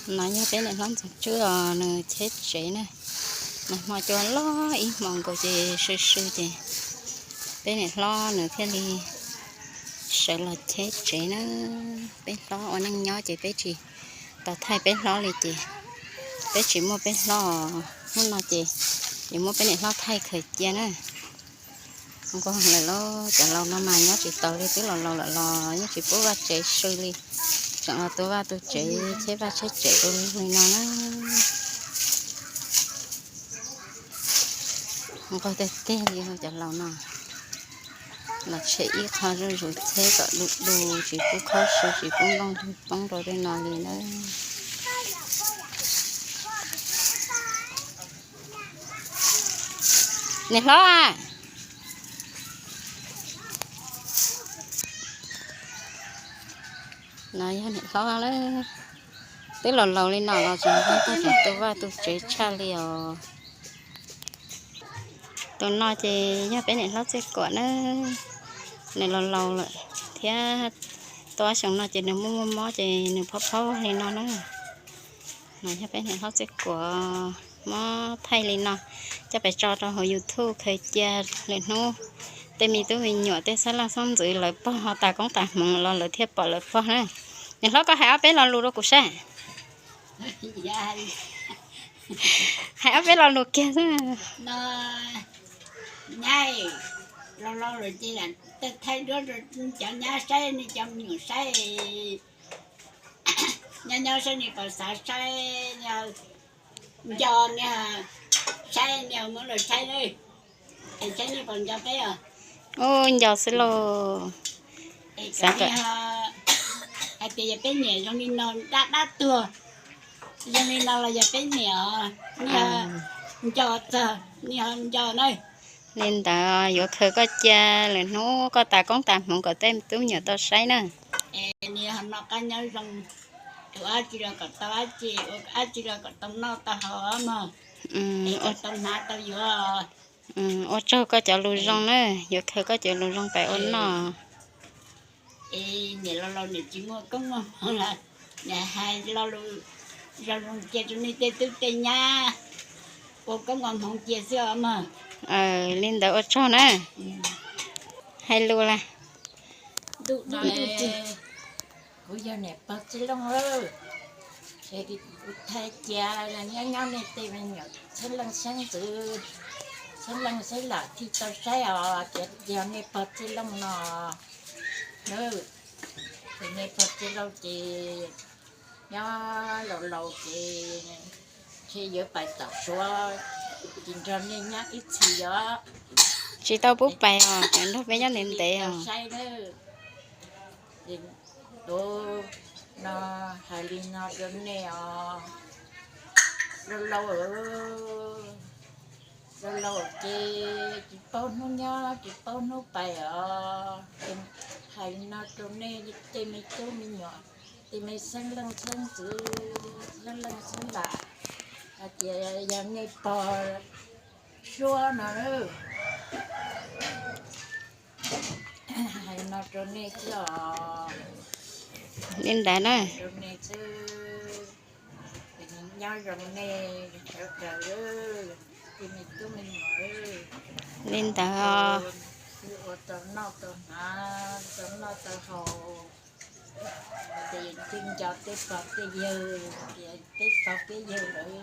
No yog peb niam hlob Ntxoov Tswb os, nws cheb tsev na. Nag hmo cua loj ib hmos nkaus ces sw sw ces peb niam hlob nws thiaj li sawv los cheb tsev na. Peb hlob ua neej nyob ces peb tsis tau thaij peb hlob li ces peb tsis muaj peb hlob. Hnub no ces yuav muab peb niam hlob thaij khaws cia na. Nquag lawm lauj, cov laus no mas nyob tsis taus li, twb los laus lawm los yeej tsis pub vaj tsev sw li, tseem los tu vaj tu tsev, cheb vaj cheb tsev li no na. Nquag tiag tiag li cov laus no, los tshem ib qho zuj zus cheb kom du du, tsis pub khaub sw, tsis pub nplooj poob rau tej no li na. Niam hlob a, no yog niam hlob lawm, twb los laus li no los tseem nquag tau tseem tu vaj tu tsev tshaj li os. Tus no ces yog peb niam hlob Txhiaj Kuam na, nws los laus lawm thiab, tau ob xyoos no ces nws muaj muaj mob ces nws phob phob li no na. No yog peb niam hlob Txhiaj Kuam, muab thaij li no coj pes tso rau hauv YouTube khaws cia, lwm hnub tej me tub me nyuam tej xeeb leej xeeb ntxwv lawv pog ho tas koob tas hmoov los lawv thiaj pom lawv pog na. Niam hlob, koj hais ob peb lo lus rau kuv saib. Hais ob peb lo lus kiag xwb. Nyab, laus laus lawm ces thaij duab rau cov nyab saib, nej cov me nyuam saib, nyob nyob saib nej puas xav saib, nco nej saib, nej muab los saib, es saib nej puas nco peb os. Ub, nco xwb lauj. Xav hais tias yog peb niam zoo li no dab dab tuag, zoo li no los yog peb niam os, nej nco txog, nej ho nco na. Li ntawd yuav khaws koj cia, lwm hnub koj tas koob tas hmoov kom tej tub me nyuam tau saib na. Es nws ho noj qab nyob zoo, ua dab tsi los kom tau dab tsi, ua dab tsi los kom tau noj tau haus mog, es kom tau hnav tau yuav. Ua tsaug koj cov lus zoo na, yuav khaws koj cov lus zoo pais ua noj. Es niam laus laus niam tsis muaj koob muaj hmoov lawm, niam hais lo lus zoo zoo cia rau nej tej tub tej nyab ua koob ua hmoov cia xwb os mog. Li ntawd ua tsaug na. Hais lus las. Kuv yog niam pog Txhiaj Looj, es kuv thaij cia nyob nyob nej tej me nyuam xeeb leej xeeb ntxwv, xeeb leej xeeb lam thiaj tau saib os, ces yog nej pog Txhiaj Looj no. Ces nej pog Txhiaj Looj ces nyob laus laus ces ntshe yuav pais tom Suav, ces nrog nej nyob ib txhis os. Tsis tau pub pais os, cov nrog peb nyob ntev ntev os. Saib nawb. Ces kuv no hais li no rau nej os, laus laus, laus laus ces tsis paub hnub nyob tsis paub hnub pais os. Hais li no rau nej tej me tub me nyuam, tej me xeeb leej xeeb ntxwv, xeeb leej xeeb lam, hais tias yog nej pog Suav no, hais no rau nej xwb os. Li ntawd na. Rau nej xwb. Nyob zoo nej sawv daws, tej me tub me nyuam. Li ntawd os. Ua tau noj tau hnav, tau noj tau haus, ces thiaj nco tej pog tej yawg, ces peb pog peb yawg lawv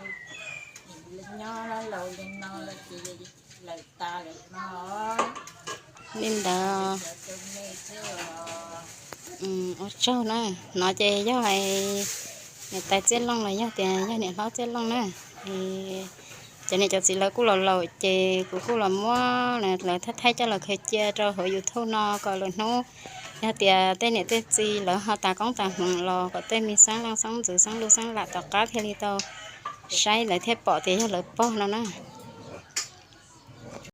nyob laus li no ces lawm tas lawm no. Li ntawd. Ua tsaug na. No ces yog niam tais Txhiaj Looj los yog tias yog niam hlob Txhiaj Looj na. Cov niam cov txiv lawv kuj laus laus ces kuv kuj los muab lawv thaij thaij coj los khaws cia rau hauv YouTube no kom lwm hnub yog tias tej niam tej txiv lawv ho tas koob tas hmoov los kom tej me xeeb leej xeeb ntxwv xeeb lus xeeb lam tom qab thiaj li tau saib, lawv thiaj pom tias yog lawv pog no na.